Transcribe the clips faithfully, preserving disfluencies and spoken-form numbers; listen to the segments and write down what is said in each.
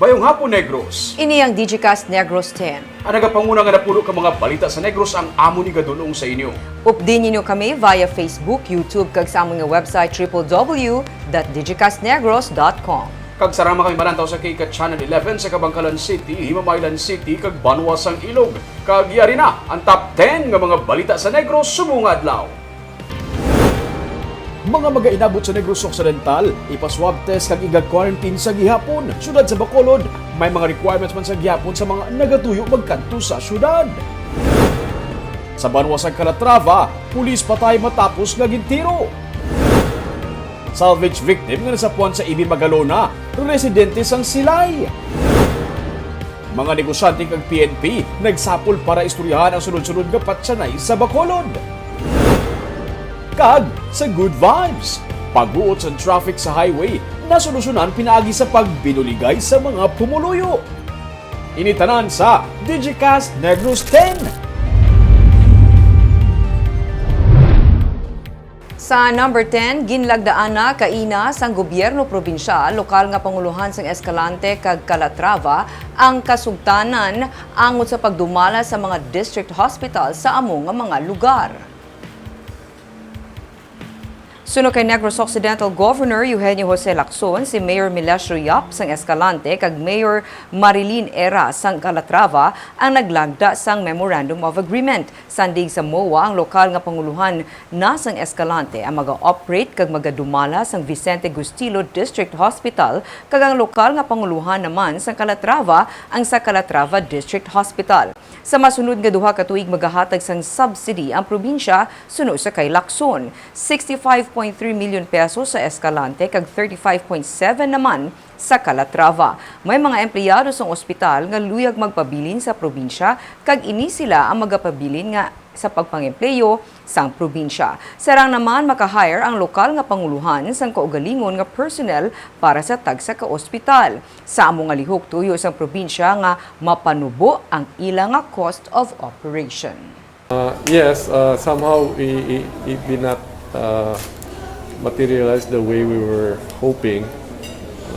Ngayong hapon, Negros. Ini ang Digicast Negros ten. Ang nagapanguna nga napulo ka mga balita sa Negros ang amon igadul-ong sa inyo. Updi ninyo kami via Facebook, YouTube, kag sa amon nga website, triple W dot digicastnegros dot com. Kag sarang man kami malantaw sa K CAT Channel eleven sa Kabankalan City, Himamaylan City, kag Banwa sang Ilog. Kag yari na ang top ten nga mga balita sa Negros subong nga adlaw. Mga magainabot sa Negros Occidental, ipa-swab test kag iga-quarantine sa gihapon. Siyudad sa Bacolod, may mga requirements man sa gihapon sa mga nagatuyo magkadto sa siyudad. Sa banwa sang Calatrava, pulis patay matapos nga gintiro. Salvage victim nga nasapuan sa Ibi Magalona, residente sang Silay. Mga negosyante kag P N P nagsapol para istoryahan ang sunod-sunod nga patsanay sa Bacolod. Kag sa Good Vibes, pagbuot sang traffic sa highway nasolusyonan pinaagi sa pagbinuligay sa mga pumuluyo. Ini tanan sa Digicast Negros ten. Sa number ten, ginlagdaan na kaina sang gobyerno probinsyal, lokal nga pangulohan sang Escalante kag Calatrava ang kasugtanan angot sa pagdumala sa mga district hospital sa amo nga mga lugar. Suno kay Negros Occidental Governor Eugenio Jose Lacson, si Mayor Melesio Yap sang Escalante kag Mayor Marilyn Era sang Calatrava ang naglagda sang Memorandum of Agreement. Sandig sa MOA, ang lokal nga pangulohan na sang Escalante ang maga-operate kag magadumala sang Vicente Gustilo District Hospital, kag ang lokal nga pangulohan naman sang Calatrava ang sa Calatrava District Hospital. Sa masunod nga duha ka tuig, magahatag sang subsidy ang probinsya suno sa kay Lacson, sixty-five point three million pesos sa Escalante kag thirty-five point seven naman sa Calatrava. May mga empleyado sang ospital nga luyag magpabilin sa probinsya, kag ini sila ang magapabilin nga sa pagpangempleyo sang probinsya. Sarang naman maka-hire ang lokal nga pangulohan sang kaugalingon nga personnel para sa tagsa ka ospital. Sa amo nga lihok, tuyo sang probinsya nga mapanubo ang ila nga cost of operation. Uh, yes, uh, somehow it, it, it did not uh, materialize the way we were hoping.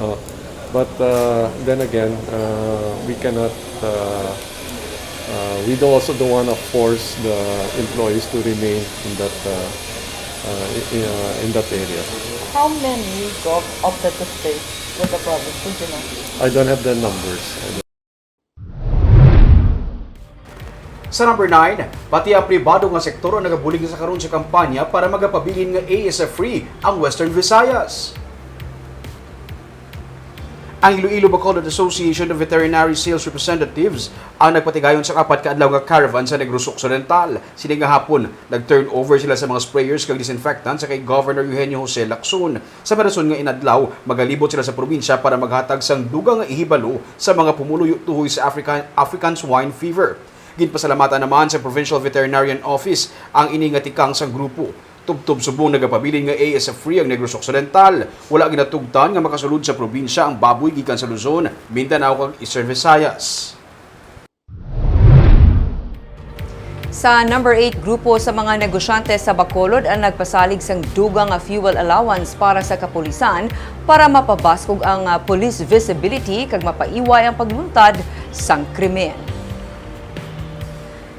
Uh, but uh, then again, uh, we cannot, uh, uh, we don't also don't want to force the employees to remain in that, uh, uh, in, uh, in that area. How many Gov opted to stay with the province? Would you know? I don't have the numbers. I don't Sa number nine, pati ang pribado nga sektor ang nagabulig sa karon sa kampanya para magapabilin nga A S F free ang Western Visayas. Ang Iloilo Bacolod Association of Veterinary Sales Representatives ang nagpatigayon sa apat ka adlaw nga caravan sa Negros Occidental. Sini nga hapon, nag-turnover sila sa mga sprayers kag disinfectant sa kay Governor Eugenio Jose Lacson. Sa marason nga inadlaw, magalibot sila sa probinsya para maghatag sang dugang nga ihibalo sa mga pumuluyo tuhoy sa African, African Swine Fever. Ginpasalamatan naman sa Provincial Veterinarian Office ang ini nga tikang sang grupo. Tubtob subong nagapabilin nga A S F free ang Negros Occidental, wala ginatugtan nga makasulod sa probinsya ang baboy gikan sa Luzon, Mindanao, kag Eastern Visayas. Sa number eight, grupo sa mga negosyante sa Bacolod ang nagpasalig sang dugang nga fuel allowance para sa kapulisan para mapabaskog ang, ah, police visibility kag mapaiway ang pagluntad sang krimen.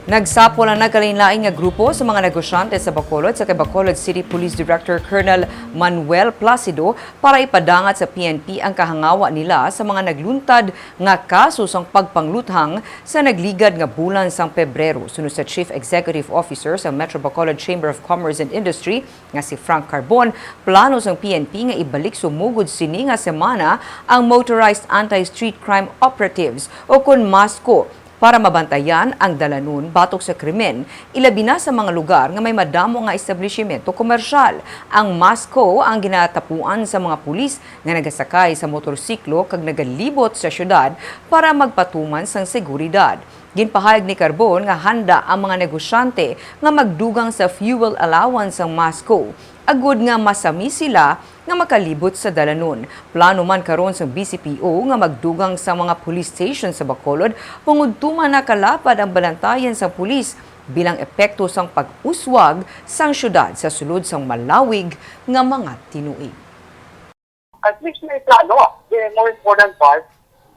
Nagsapol ang nagkalainlain nga grupo sa mga negosyante sa Bacolod sa kay Bacolod City Police Director Colonel Manuel Placido para ipadangat sa P N P ang kahangawa nila sa mga nagluntad nga kaso sang pagpangluthang sa nagligad nga bulan sang Pebrero. Sunod sa Chief Executive Officer sa Metro Bacolod Chamber of Commerce and Industry nga si Frank Carbon, plano sang P N P nga ibalik sumugod sini nga semana ang Motorized Anti-Street Crime Operatives o kon MASCO para mabantayan ang dalanon batok sa krimen, ilabi na sa mga lugar nga may madamo nga establishimento komersyal. Ang MASCO ang ginatapuan sa mga pulis nga nagasakay sa motorsiklo kag nagalibot sa syudad para magpatuman sang seguridad. Ginpahayag ni Carbon nga handa ang mga negosyante nga magdugang sa fuel allowance sang MASCO, agud nga masami sila nga makalibot sa dalanon. Plano man karon sang B C P O nga magdugang sa mga police station sa Bacolod, bangod tuman nakalapad ang balantayan sang pulis bilang epekto sang pag-uswag sang syudad sa sulod sang malawig nga mga tinuig. At least may plano. The more important part,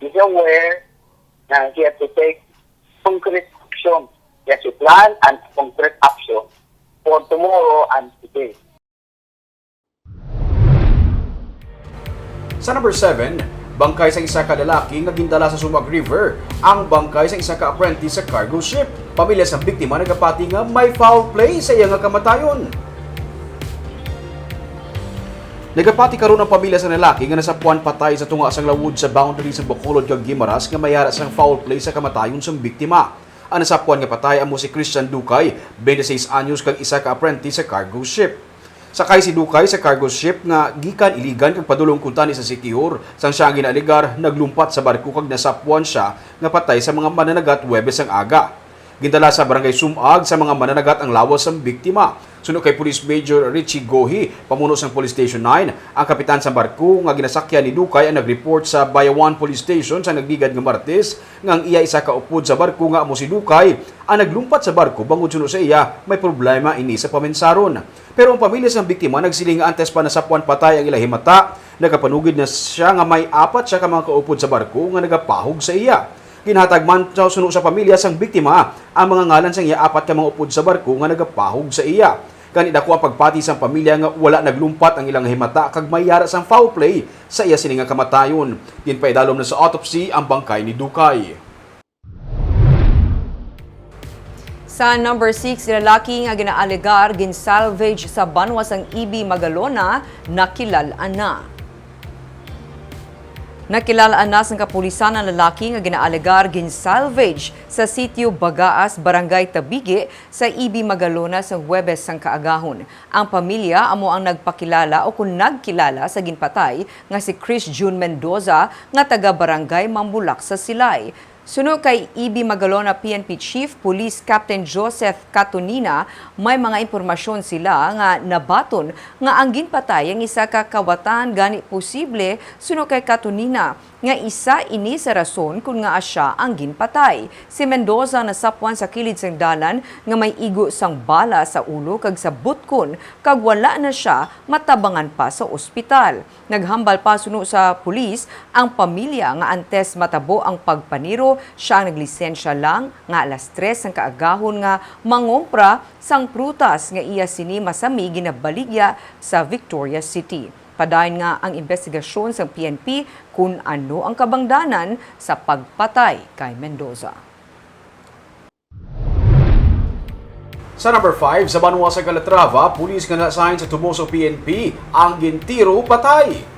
is aware na he has to take concrete action. He has to plan and concrete action for tomorrow and today. Sa number seven, bangkay sa isa ka lalaki nga gindala sa Sumag River ang bangkay sa isa ka apprentice sa cargo ship. Pamilya sa biktima nagapati nga may foul play sa iya nga kamatayon. Nagapati karon ang pamilya sa lalaki nga nasapuan patay sa tunga sang lawod sa boundary sa Bacolod kag Guimaras nga may ara sang foul play sa kamatayon sang biktima. Ang nasapuan nga patay amo si Christian Ducay, twenty-six anyos, kag isa ka apprentice sa cargo ship. Sakay si Ducay sa cargo ship nga gikan Iligan kag padulong kuntani sa Siquijor. Sang siya ang ginaaligar, naglumpat sa barko kag nasapuan sia nga patay sa mga mananagat Huwebes ang aga. Gindala sa Barangay Sumag sa mga mananagat ang lawas sang biktima. Suno kay Police Major Richie Gohi, pamuno sang Police Station nine, ang kapitan sang barko nga ginasakyan ni Ducay ang nag-report sa Bayawan Police Station sa nagligad nga Martes nga ang iya isa ka upod sa barko nga amo si Ducay ang naglumpat sa barko bangod suno sa iya may problema ini sa pamensaron. Pero ang pamilya sang biktima nagsiling nga antes pa nasapuan patay ang ila himata, nagapanugid na siya nga may apat siya ka mga kaupod sa barko nga nagapahog sa iya. Ginhatag man sa suno sa pamilya sang biktima ang mga ngalan sang iya apat ka mga upod sa barko nga nagapahog sa iya. Gani dako ang pagpati sang pamilya nga wala naglumpat ang ilang himata kag may yara sang foul play sa iya sini nga kamatayon. Ginpaidalom na sa autopsy ang bangkay ni Ducay. Sa number six, lalaki nga ginaalegar ginsalvage sa banwa sang Ibi, Magalona, nakilal-an na. Nakilal-an na sang kapulisan ang lalaki nga ginaalegar ginsalvage sa Sitio Bagaas, Barangay Tabigue, sa Ibi, Magalona, sa Huwebes sang kaagahon. Ang pamilya amo ang nagpakilala o kon nagkilala sa ginpatay nga si Chris June Mendoza nga taga Barangay Mambulak sa Silay. Suno kay Ibi Magalona P N P Chief Police Captain Joseph Catonina, may mga impormasyon sila nga nabaton nga ang ginpatay ang isa ka kawatan, gani posible, suno kay Catonina, nga isa ini sa rason kon ngaa sia ang ginpatay. Si Mendoza nasapuan sa kilid sang dalan nga may igo sang bala sa ulo kag sa butkon, kag wala na sia matabangan pa sa ospital. Naghambal pa suno sa pulis ang pamilya nga antes matabo ang pagpaniro, sia ang naglisensya lang nga alas tres sang kaagahon nga mangompra sang prutas nga iya sini masami ginabaligya sa Victoria City. Padayon nga ang imbestigasyon sang P N P kon ano ang kabangdanan sa pagpatay kay Mendoza. Sa number five, sa banwa sa Calatrava, pulis nga na-assign sa Tuboso P N P ang gintiro patay.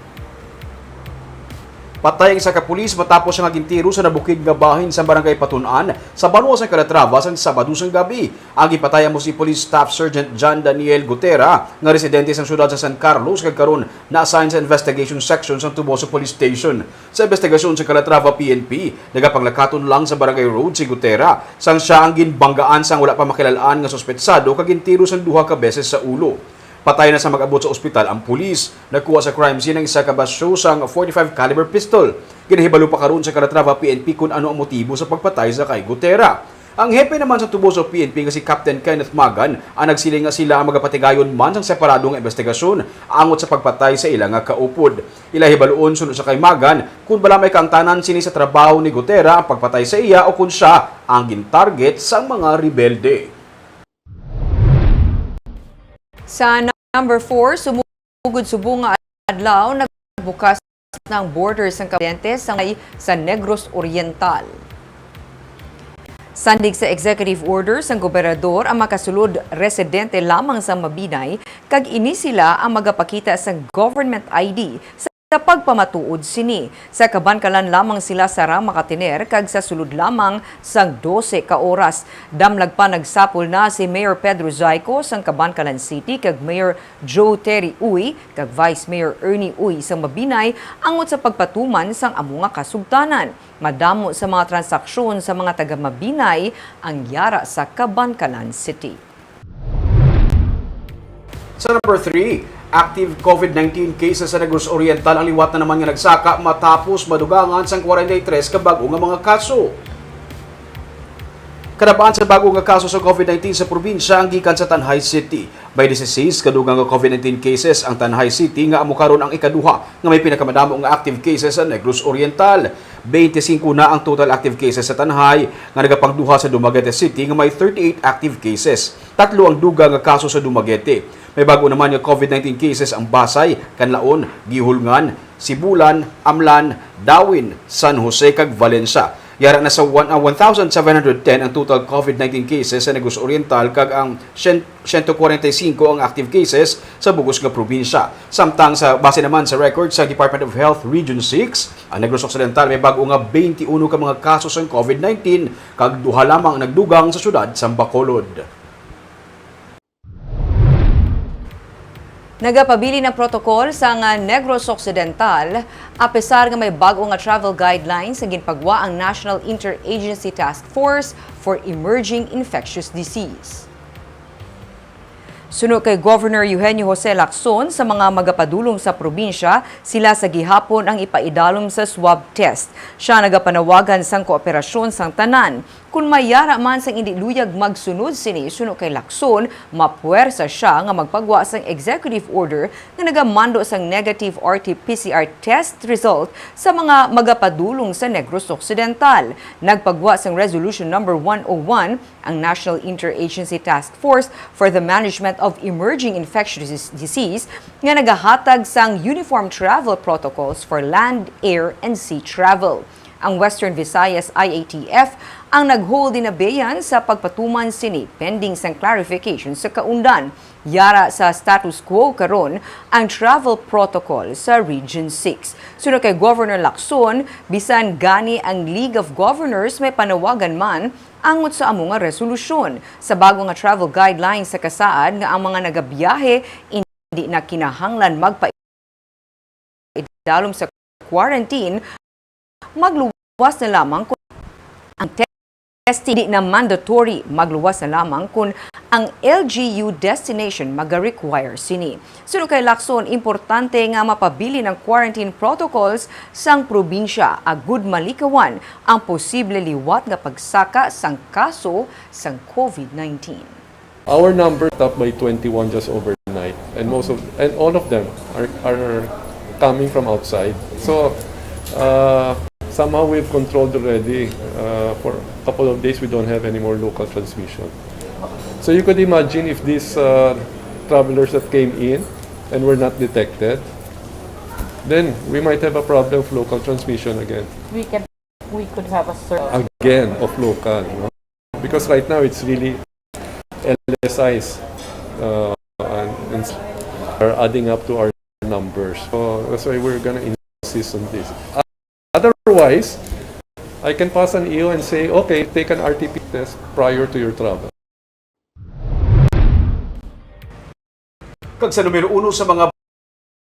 Patay ang isa ka pulis matapos siya nga gintiro sa nabukid nga bahin sa Barangay Patun-an sa banwa sa Calatrava sa Sabado sang gabi. Ang gipatay amo si Police Staff Sergeant John Daniel Gutera nga residente sang siyudad sa San Carlos kag karon na-assign sa Investigation Section sang Tuboso Police Station. Sa imbestigasyon sa Calatrava P N P, nagapanglakaton lang sa Barangay Road si Gutera sang siya ang ginbanggaan sang wala pa makilal-an nga suspetsado kag gintiro sang duha ka beses sa ulo. Patay na sa mag-abot sa ospital ang pulis. Nakuha sa crime scene ang isa ka basyo sang forty-five caliber pistol. Ginahibalo pa karon sa Calatrava P N P kon ano ang motibo sa pagpatay sa kay Gutera. Ang hepe naman sa Tuboso P N P nga si Captain Kenneth Magan ang nagsiling nga sila ang magapatigayon man sang separado nga imbestigasyon angot sa pagpatay sa ila nga kaupod. Ila hibaluon suno sa kay Magan kon bala may kaangtanan sini sa trabaho ni Gutera ang pagpatay sa iya o kon sia ang gintarget sang mga rebelde. Sa number four, sumugod subong nga adlaw, nagbukas na ang border sang Cavite sa, sa Negros Oriental. Sandig sa executive order sang gobernador, ang makasulod residente lamang sa Mabinay, kag ini sila ang magapakita sang government I D sa pagpamatuod sini. Sa kabankalan lamang sila sara makatener kag sa sulod lamang sang dose ka oras. Damlag pa nagsapol na si Mayor Pedro Zayco sang Kabankalan City kag Mayor Joe Terry Uy kag Vice Mayor Ernie Uy sang Mabinay angot sa pagpatuman sang amo nga kasugtanan. Madamo sa mga transaksyon sa mga taga Mabinay ang yara sa Kabankalan City. Sa number three, active COVID nineteen cases sa Negros Oriental ang liwat na naman nga nagsaka matapos madugangan sang kwarenta y tres ka bag-o nga mga kaso. Kadabaan sa bag-o nga kaso sa COVID nineteen sa probinsya ang gikan sa Tanjay City. May dieciséis ka dugang nga COVID nineteen cases ang Tanjay City nga amo karon ang ikaduha nga may pinakamadamo nga active cases sa Negros Oriental. Twenty-singko na ang total active cases sa Tanjay nga nagapangduha sa Dumaguete City nga may thirty-eight active cases. Tatlo ang dugang nga kaso sa Dumaguete. May bag-o naman nga COVID nineteen cases ang Basay, Canlaon, Guihulngan, Sibulan, Amlan, Dawin, San Jose, kag Valencia. Yara na sa one, ah, one thousand seven hundred ten ang total COVID nineteen cases sa Negros Oriental kag ang syen-, siyento kwarenta y singko ang active cases sa bug-os nga probinsya. Samtang sa, base naman sa record sa Department of Health Region six, ang Negros Occidental may bag-o nga twenty-uno ka mga kaso sang COVID nineteen kag duha lamang ang nagdugang sa siyudad sang Bacolod. Nagapabilin ang protocol sang Negros Occidental, apesar nga may bag-o nga travel guidelines nga ginpagwa ang National Interagency Task Force for Emerging Infectious Disease. Suno kay Governor Eugenio Jose Lacson, sa mga magapadulong sa probinsya, sila sa gihapon ang ipaidalom sa swab test. Siya nagapanawagan sang kooperasyon sang tanan. Kon may yara man sang indi luyag magsunod sini, suno kay Lacson, mapuwersa sia nga magpagwa sang executive order nga nagamando sang negative R T P C R test result sa mga magapadulong sa Negros Occidental. Nagpagwa sang Resolution Number one oh one ang National Interagency Task Force for the Management of Emerging Infectious Disease nga nagahatag sang uniform travel protocols for land, air, and sea travel. Ang Western Visayas I A T F ang nag-hold in abeyance sa pagpatuman sini pending sang clarification sa kaundan. Yara sa status quo karon ang travel protocol sa Region six. Suno kay Governor Lacson, bisan gani ang League of Governors may panawagan man angot sa amo nga resolusyon sa bago nga travel guidelines sa kasaad nga ang mga nagabiyahe indi na kinahanglan magpa idalom sa quarantine, magluwas na lamang kon ang testing di na mandatory, magluwas na lamang kon ang L G U destination maga-require sini. Suno kay Lacson, importante nga mapabilin ang quarantine protocols sang probinsya agud malikawan ang posible liwat nga pagsaka sang kaso sang COVID nineteen. Our number went up by twenty-one just overnight, and most of and all of them are, are coming from outside. So uh, somehow we've controlled already. Uh, for a couple of days, we don't have any more local transmission. So you could imagine if these uh, travelers that came in and were not detected, then we might have a problem of local transmission again. We can we could have a surge. Again of local, no? Because right now it's really L S Is uh, and, and are adding up to our numbers. So that's why we're gonna insist on this. Otherwise, I can pass an E O and say, okay, take an R T P test prior to your travel. Kag sa numero uno sa mga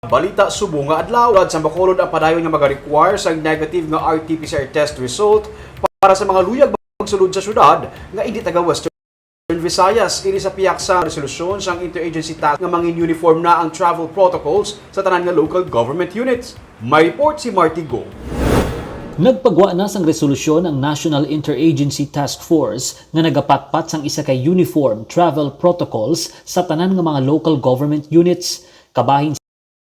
balita subong nga adlaw, sa Bacolod ang padayon nga maga-require sang negative nga R T P C R test result para sa mga luyag magsulod sa syudad nga indi taga Western Visayas. Ini sa pihak sa resolusyon sang Interagency Task nga mangin-uniform na ang travel protocols sa tanan nga local government units. May report si Marty Go. Nagpagwa na sang resolusyon ang National Interagency Task Force nga nagapatpat sang isa ka uniform travel protocols sa tanan nga mga local government units. Kabahin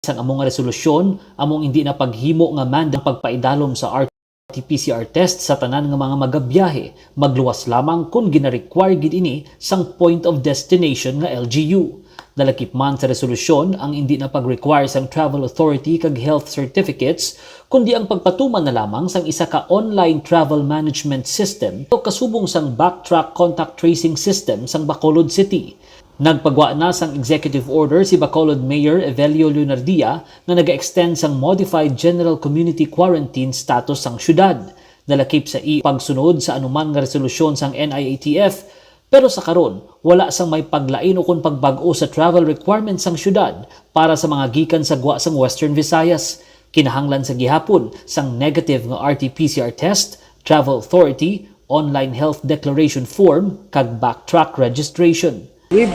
sang amo nga resolusyon, among indi na paghimo nga mandate ang pagpaidalom sa R T P C R test sa tanan nga mga magabiyahe, magluwas lamang kon gina-require gid ini sang point of destination nga L G U. Nalakip man sa resolusyon ang indi na pag-require sang travel authority kag health certificates, kundi ang pagpatuman na lamang sang isa ka online travel management system o kasubong sang Backtrack contact tracing system sang Bacolod City. Nagpagwa na sang executive order si Bacolod Mayor Evelio Leonardia nga naga-extend sang modified general community quarantine status sang syudad. Nalakip sa i pagsunod sa anuman nga resolusyon sang N I A T F, pero sa karon, wala sang may paglain ukon pagbag-o sa travel requirements sang syudad para sa mga gikan sa gwa sang Western Visayas. Kinahanglan sa gihapon sang negative nga R T P C R test, travel authority, online health declaration form, kag Backtrack registration. We've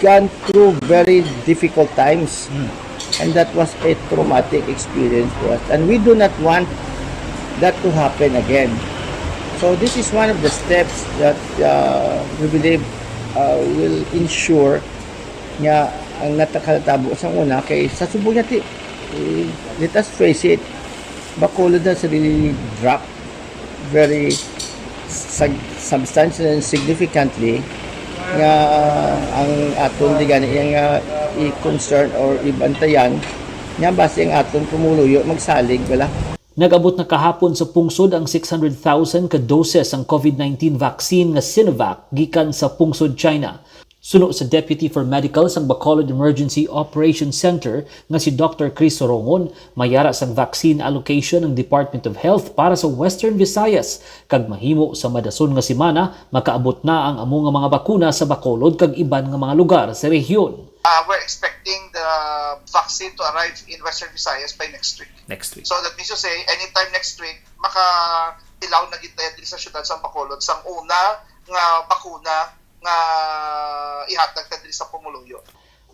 gone through very difficult times, and that was a traumatic experience for us. And we do not want that to happen again. So this is one of the steps that uh, we believe uh, will ensure nga ang natakaltabo sa una kay sa subong niya ti, eh, let us face it, Bacolod has really dropped very sub-, substantially and significantly nga ang aton di gani nga i-concern or ibantayan nga basi ang aton pumuluyo magsalig bala. Nag-abot na kahapon sa pungsod ang six hundred thousand ka doses sang COVID nineteen vaccine nga Sinovac gikan sa pungsod China. Suno sa Deputy for Medical sang Bacolod Emergency Operations Center nga si Doctor Chris Sorongon, may ara sang vaccine allocation ang Department of Health para sa Western Visayas, kag mahimo sa madason nga semana makaabot na ang amo nga mga bakuna sa Bacolod kag iban nga mga lugar sa rehiyon. Uh, we're expecting the vaccine to arrive in Western Visayas by next week. Next week. So that means to say, anytime next week, makatilaw na gid tayo diri sa syudad sa Bacolod sang una nga bakuna nga ihatag ta diri sa pumuluyo.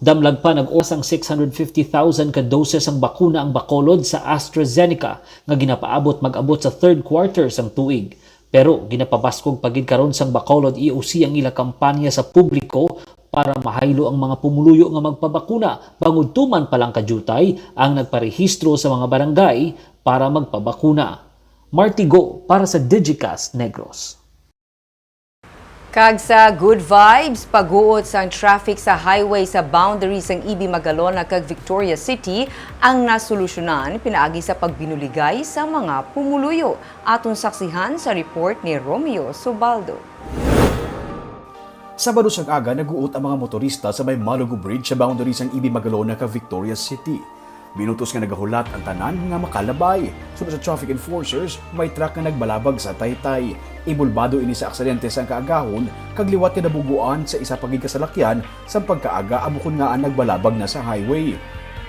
Damlag pa, nag-oras ang six hundred fifty thousand ka doses ang bakuna ang Bacolod sa AstraZeneca nga ginapaabot mag-abot sa third quarter sang tuig. Pero ginapabaskog pa gid karon sang Bacolod E O C ang ila kampanya sa publiko para mahaylo ang mga pumuluyo nga magpabakuna bangod tuman pa lang kadiyutay ang nagparehistro sa mga barangay para magpabakuna. Marty Go para sa Digicast Negros. Kag sa good vibes, paguot sang traffic sa highway sa boundary sang E B Magalona kag Victoria City ang nasolusyonan pinaagi sa pagbinuligay sa mga pumuluyo. Aton saksihan sa report ni Romeo Subaldo. Sabado sang aga, naguot ang mga motorista sa may Malugo Bridge sa boundary sang E B Magalona kag Victoria City. Minutos nga nagahulat ang tanan nga makalabay. Suno sa traffic enforcers, may truck nga nagbalabag sa Taytay. Inbolbado ini sa aksidente sang kaagahon kag liwat nga nabuguan sa isa pa gid ka salakyan sang pagkaaga ang bukon nga nagbalabag na sa highway.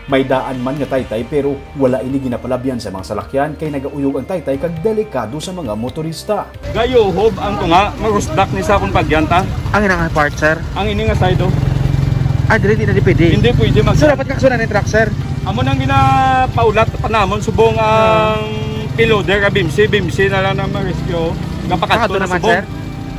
May daan man nga Taytay pero wala ini ginapalabyan sa mga salakyan kay nagauyog ang Taytay kag delikado sa mga motorista. Gayuhob ang tunga, marusdak ni sa akong pagyan ta. Ang ina nga part, sir? Ang ini nga side, oh. Ah, dili, di na di pwede. Hindi pwede mag- So, dapat kakasunan ni truck, sir? Amo nang ginapaulat pa namon, subong ang piloder ka bimsi, bimsi na lang na ma-rescue. Gapakadto Pakadto na naman, subong. sir?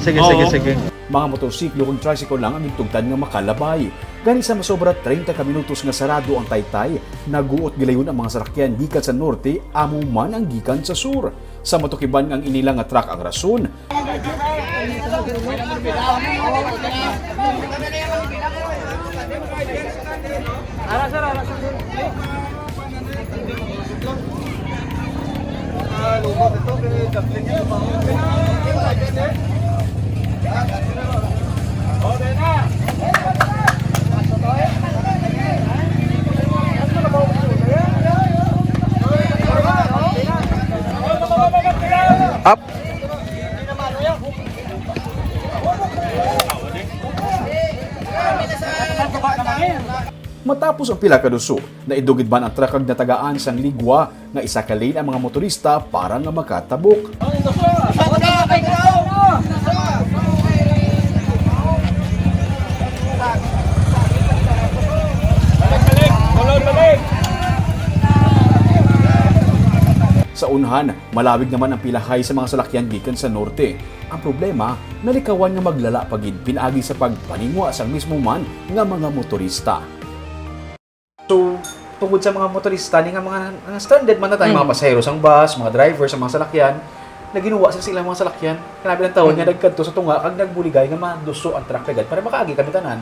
Sige, Oo. sige, sige. Mga motorsiklo kag tricycle lang ang gintugtan nga makalabay. Gani sa masobra treinta ka minutos nga sarado ang Taytay, naguot gilayon ang mga salakyan gikan sa norte, amo man ang gikan sa sur. Sa matukiban nga ang inila nga truck ang rason, Up. Matapos ang pila ka duso, naidugid man ang truck kag natagaan sang ligwa nga isa ka lane ang mga motorista para nga makatabok. Sa unhan, malawig naman ang pilahay sa mga salakyan gikan sa norte. Ang problema, nalikawan nga maglala pa gid pinaagi sa pagpaningwa sang mismo man nga mga motorista. So, tungod sa mga motorista ni nga mga nga stranded man na tayo, mga pasahero sang bus, mga driver sa mga salakyan, naginuwa sa silang mga salakyan. Kanabi ng taon nga nagkadto sa tunga kag nagbuligay nga maduso ang truck kagad para makaagi kami tanan.